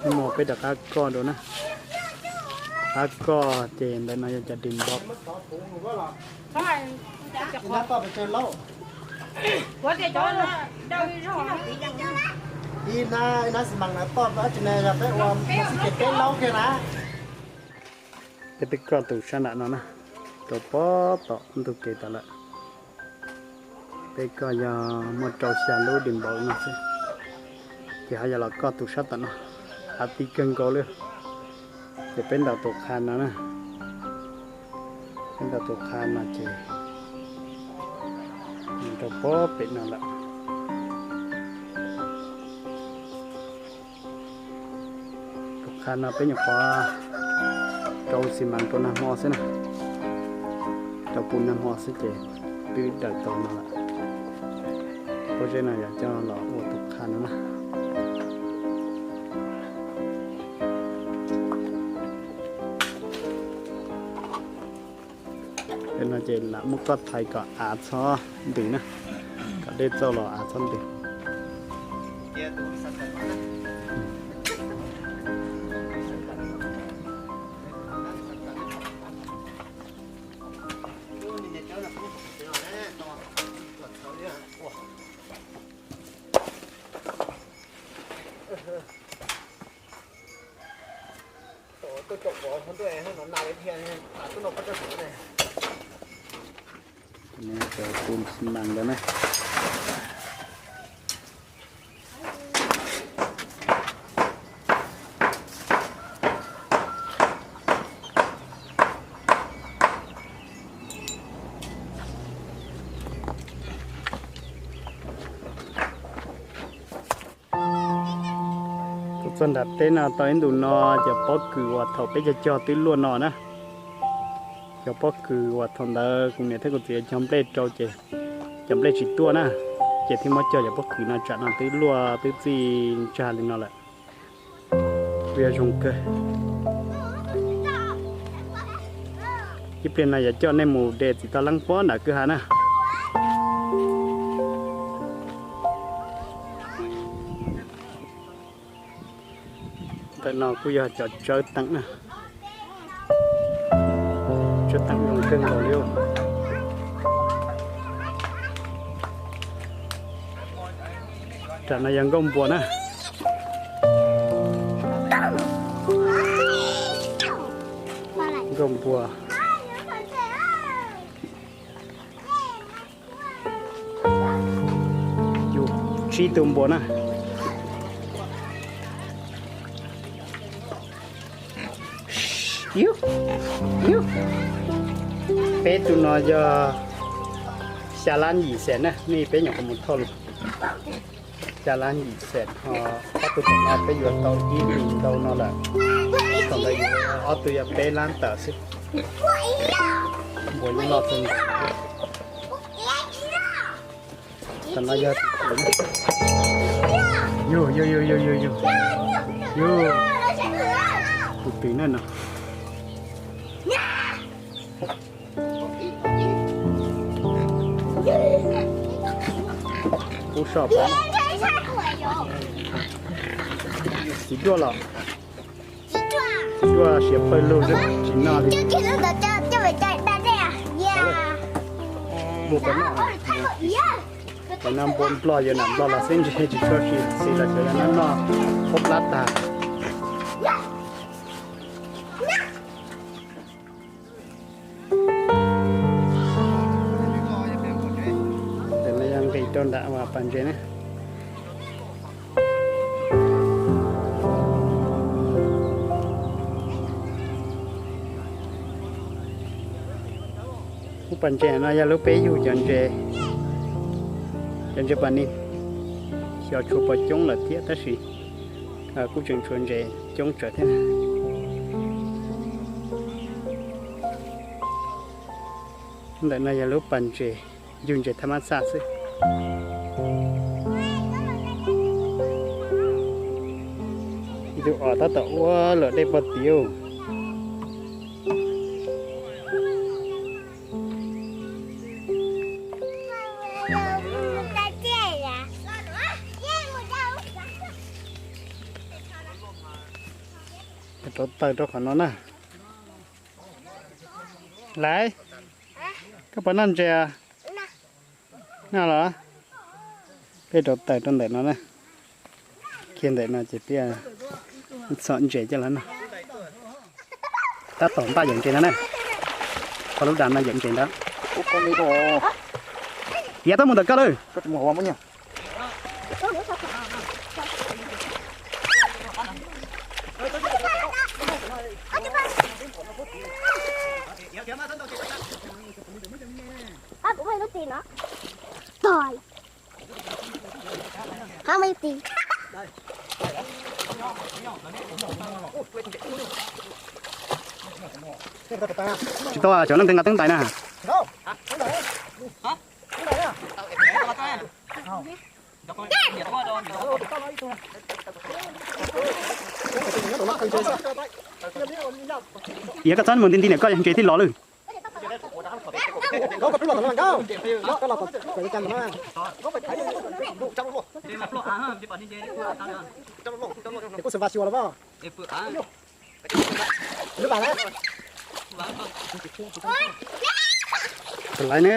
Mus peb rov qab koj dua na. Qab koj ces ntawm no yog cov dej npau. Ib hnab xi mas na, peb ua xib ces peb laub kiag na. Peb twb koj tus sab nram no na, rau pob tom ntug kev tas lawm. Peb koj yog muaj rau xya lub dej npau no xwb, ces ho yog los koj tus sab tom no, hav ti kawg nkaus li. Ces peb ntaus tus qha no na, peb ntaus tus qha no ces rau pob pem no lawm. Tus qha no peb nyuam qhuav rau xi mas rau nag hmo xwb na, rau puv nag hmo xwb ces twb daws tau no lawm. Pob zeb no yog coj los ua tus qha no na. Ntawm no ces lam muab koj thaiv kom av txhob ntws na, kom dej txauj los av txhob ntws. Cov pum xi mas ntawd na. Tuaj txog nram teb no tau ib ntus no, cov pob kws uas thaum peb cog cog twb luaj no na. Cov pob kws uas thaum ntawd kuv niam thiab kuv txiv cog nplej rau ces cov nplej tsis tuaj na, ces thiaj muab cog cov pob kws no tsam no twb luaj twb txij ntsag li no lawm. Kuj yog zoo kawg. Ib pliag no yuav coj nej mus de txiv toj leeb puag nram kwj ha na. Ntawm no kuj yog cov tsawb teem na. Tsawb teem zoo kawg nkaus li. Nram no yog nkauj npua na. Nkauj npua. Yus tsib tug npua na. Peb tug no yog xya lab yim xees na, nej peb nyuam qhuav mus thauj los. Xya lab yim xees ho ob tug tom no peb yuav tau ib hlis ntau no lawm. Thaum ntawd yus ob tug yog peb lab tawm xwb. Npua yeej loj kawg nkaus. Tam no yog tus kwv. Yug, yug, yug, yug, yug, yug. Yug. Tus twg na no? Kub soj pab. Txiv duaj los? Txiv duaj siav pawg lug tsis noj li. Mus kom noj. Cov no npua nplog, yog nam nplog los xwb ntshe tsis tshua siav, txiv los cov no noj noj khaub plab tag. Ces lawv yog nqis rau nram uas pas ntses na. Lub pas ntses no yog lub peb yug cov ntses, cov ntses pas ni. Xyov tshuav puas coob lawm thiab tab sis kuj tseem tshuav ntses coob tsawv thiab. Ntawm no yog lub pas ntses, yug ntses thaj mab xaj xwb. Ib tug os tab tom ua luam dej pog tid. Rauv taws rau qhov no na. Laiv, koj puas noj ntses? Noj los? Peb rauv taws rau ntawm no na. Kiag ntawm no ces peb txhom ntses coj los noj. Tab tom npaj yawm ntses no na. Qhov lub dam no yawm ntses ntawd. Yav tuaj mus ntawm koj lawm. Tsis tau, cov leej twg nqa teeb ntais na. Yog koj txhob mus nti nti niam koj ntses thiaj los lawm. Laiv ne.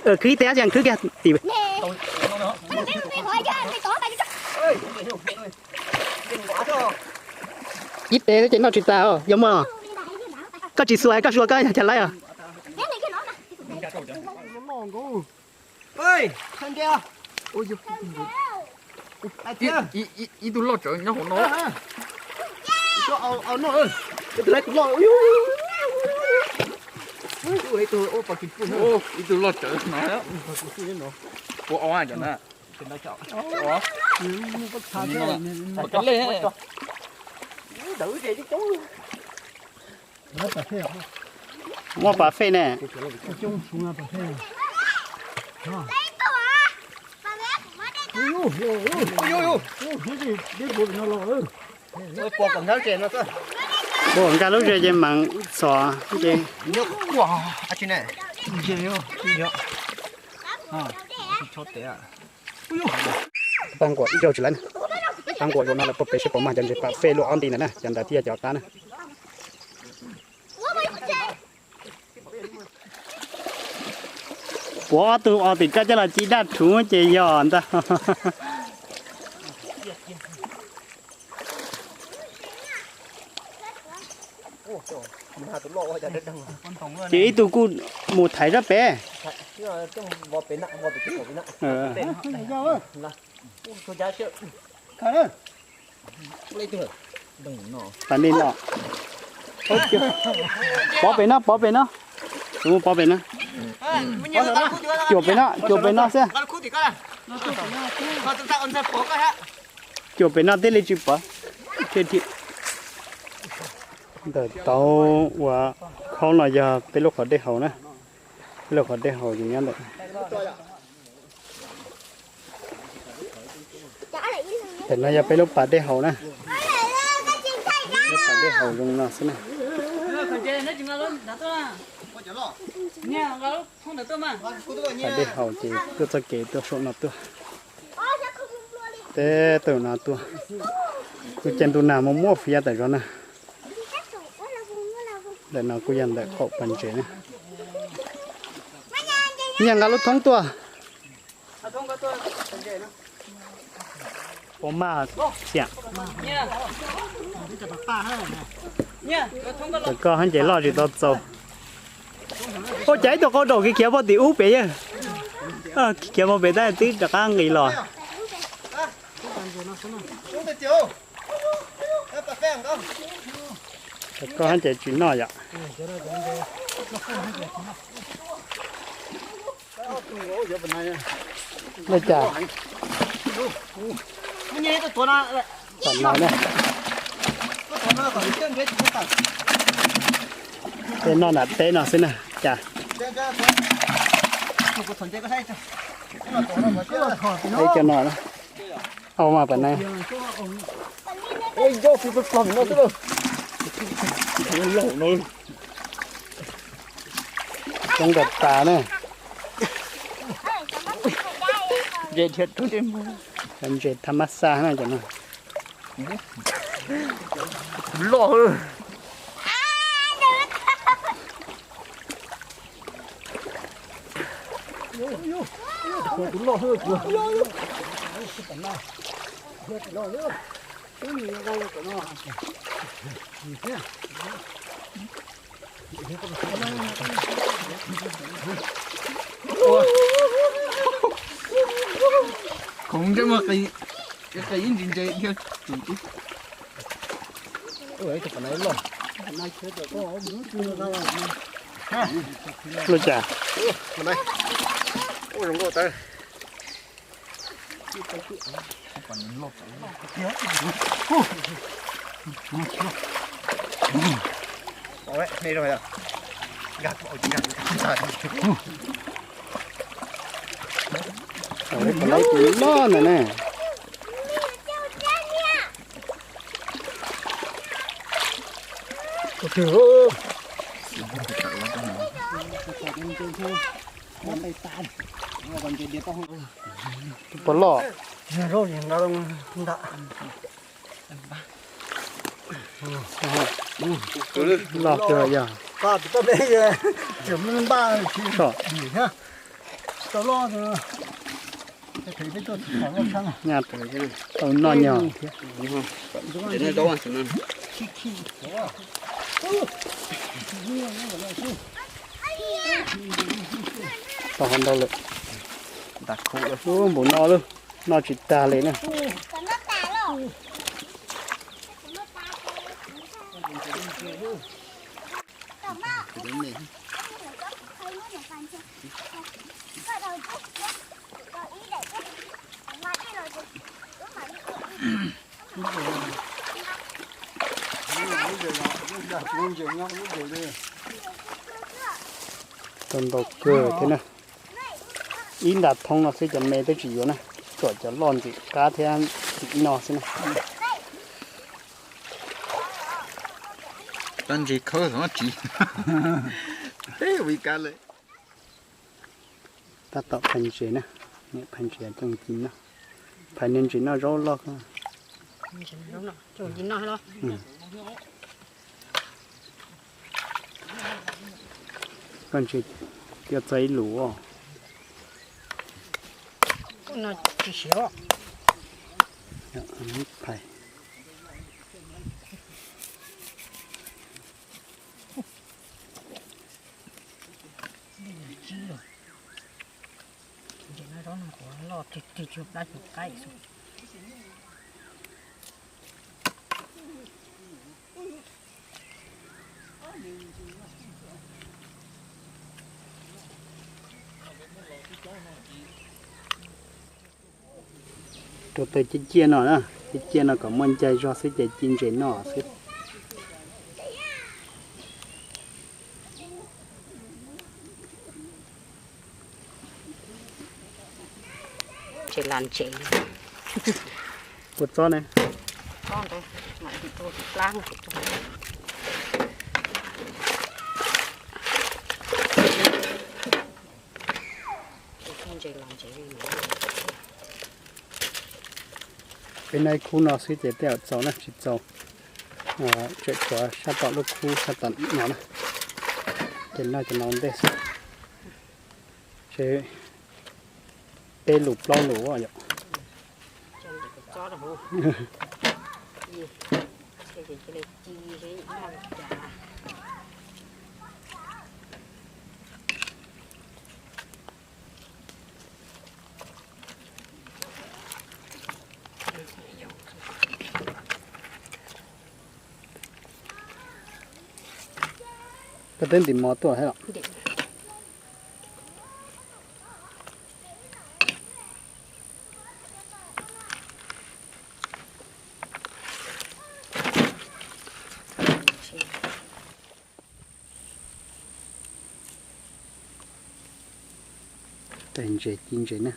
Khwv ib teg, khwv kiag tim. Ib teg ces noj tsis tas os, yog muaj. Koj tsis xuas, koj xuas koj yog cas laib os. Ib tug loj tsawv nyob hauv no. Ib tug loj tsawv no. Ua o cov na. Muaj pas fej ne. Puas nkag lub ze ces meem txhom ces. Pab nquam ib zaug tsis lawm. Pab nquam zaum no lawm puag pem seb puas mag cov ntses pas fej luaj ob nti ntawd na, cov ntawd thiaj yog cov qab na. Puav ob tug os tim koj coj los ci daj rhuv ces yog ntag. Ces ib tug kuj mus thaiv sab pem. Pas nej no. Pov pem no, pov pem no. Mus pov pem no. Cuam pem no, cuam pem no xwb. Cuam pem no thiaj li tsis pov. Ntawm tauv uas khaub no yog peb lub qhov dej haus na. Peb lub qhov dej haus ces nyob ntawm. Ntawm no yog peb lub pas dej haus na. Lub pas dej haus zoo no xwb na. Pas dej haus ces tuaj txoj kev tuaj saum no tuaj. Teb tawm no tuaj. Kuj caij ntuj nag muaj muaj fiab tas zog na. Ntawm no kuj yog ntawm qaum pas ntses na. Nyaj nqa lub thoob tuaj. Puas mag xiam? Koj hab nces loj tsis tau txaus. Ua cas ib tug qau daum khiav khiav puag tim ub pem yawg. Khiav puag pem tab twb rov qab nqis los. Koj hab nces tsis noj yom. Li cas? Tam no na. Tej noj nram teb no xwb na cas. Ib co no na. Au mas pam na. Coob tas tas na. Ntses dhia rau tej mus. Cov ntses tham mab xa na cov no. Loj. Khoom ntsej muag qis, qis ib ntsis ntses dhia tsum tib. Ua cas? Ua zoo nkauj tawb. Tau lawm, tus loj ntawd na. Tus pog loj. Loj kawg yog. Nyaj tau noj nyog thiab. Tau hov ntau lawm. Ub, npaum no lawm, noj tsis tag li na. Tau ntau kawg thiab na. Ib nta thoob no xwb cov me twb tsis yuav na, tsuas cov loj ntxim qab thiab ntxim noj xwb na. Tau ntses khawb los tsis teb ua ib kab lawm. Tab tom phais ntses na, niam phais ntses coj ci noj. Phais niag ntses noj zaub loj. Koj ntses cua txog ib lus os. Phais. Rau taws ciaj ciaj no na, ciaj ciaj no kom muaj ncai zog xwb ces ci ntses noj xwb. Ntses las ntses. Kua txob ne. Peb noj ib khub no xwb ces tej zaum txaus na, tsis txaus tseem tshuav sab tom lub khub sab tom no na. Ces noj cov no ua ntej xwb. Ces peb lus plaub lus yom. Koj twb ntim mov tuaj thiab los? Tais ntses ci ntses na.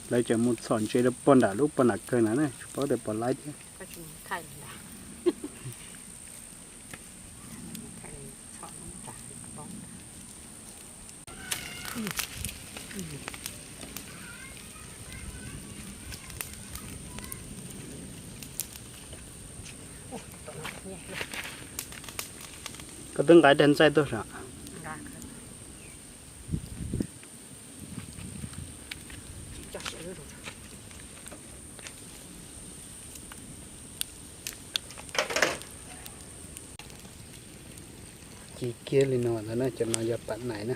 Lawv tseem mus txhom ntses rau pog nram lub pog nram kawg na, tsis paub tias puas laib thiab. Koj twb nqa daim ntxaij tuaj sav. Ci kiag li no ntag na, cov no yog pam nais na,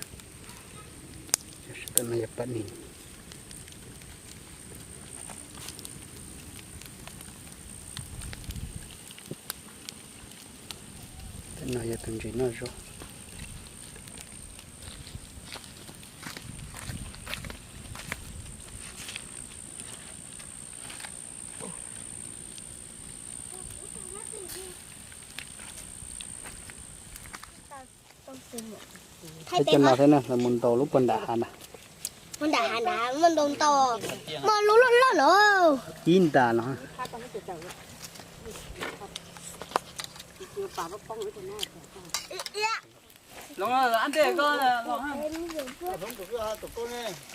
cov no yog pam nais. Tej no yog tus ntses noj zaub. Peb cov no thiab na, lawv mus ntaus lub puag nram hav na. Puag nram hav na, muaj ntau ntau, muaj lub loj loj los. Ib ntas los.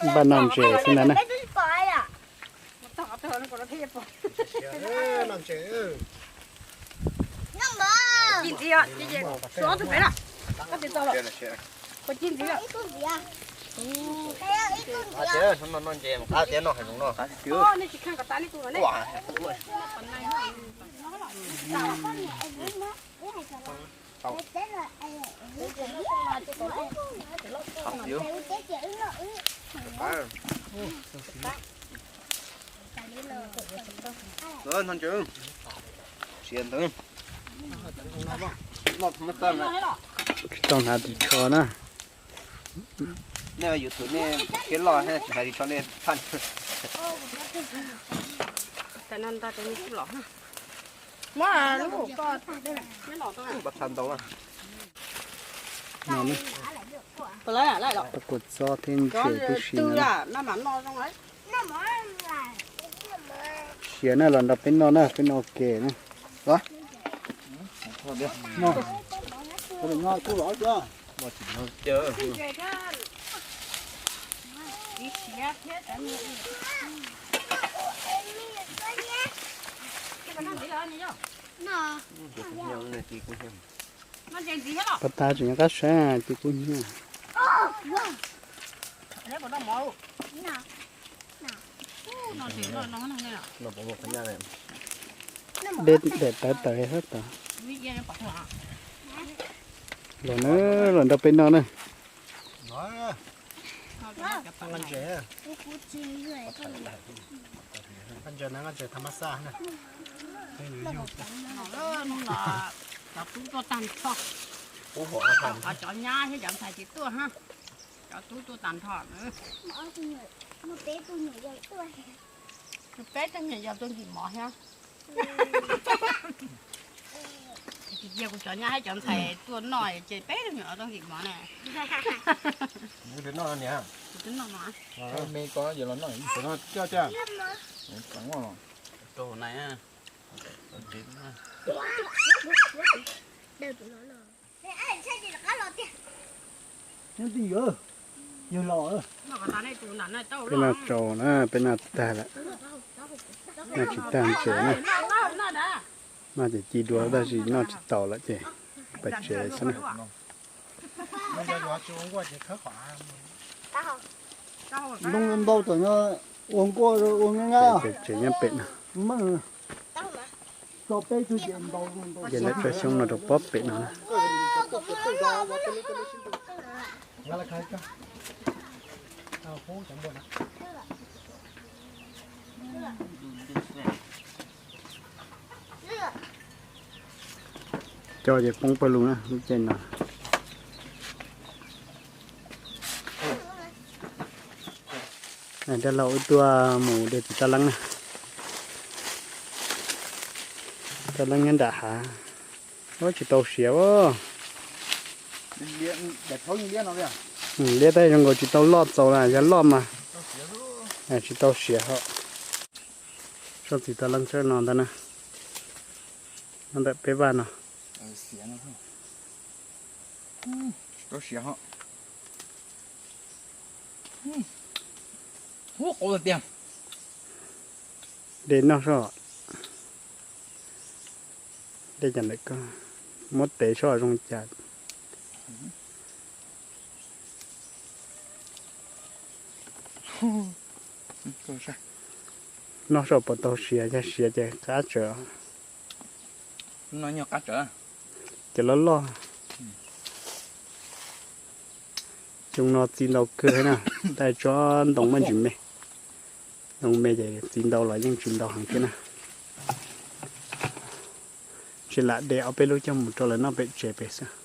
Npaj noj ntses xwb ntag na. Tsis tau hnav ris tsho na. Nej YouTube nej thiab loj hnav ris tsho nej phaj. Pab txha ntau. Tau kua txob thiab ntses tib si no. Siav na, los nrog peb noj na, peb noj ua ke na. Pab tab tseem nyob qab saib ci kub hnyiab. Dej daim tawv tawv li hab tod. Los na, los nrog peb noj na. Cov tub tuaj tag nrho. Cov nyab thiab cov ntxhais tsis tuaj hab. Cov tub tuaj tag nrho. Peb tug nyuam yaus tuaj nkim mov thiab. Tsis cia kuv cov nyab thiab cov ntxhais tuaj noj ces peb tug nyuam yaus tuaj nkim mov na. Kuv twb noj no niam. Kuv twb noj no. Me ko yuav los noj. Nyob twj ywm, yawg laus. Peb noj tsaus na, peb noj tag lawm. Noj tsis tag ntses na. Noj ces ci dua tab sis noj tsis taus lawm ces pais tsev xwb na. Ntoo ntau tam no ua nkuaj ua nyab nyab. Ces tsev nyob pem no. Ces lawv tso xyoob no rau pob pem no na. Cov ces poob pawg lug na lub caij no. Dab laug wb tuaj mus de txiv taj leeb na. Taj leeb nyob nram hav. Ua tsis tau siav os. Liab tab zoo nkaus tsis tau loj txaus na, yog loj mas Tsis tau siav hos. Soj txiv tau lab tshawb no ntag na. No ntawm peb vaj no. De noj soj. De cas ntawm ko, muab tev soj zoo cas. Noj soj puas tau siav, yog siav ces qab tsawv. Ces loj loj. Xyoo no txi ntau kawg na, tab tsob ntoo muaj ntsis me. Ntoo me ces txi ntau los yeej tsis ntau heev thiab na. Tsis lam de ob peb lub coj mus rau lawv noj pem tsev pem xwb.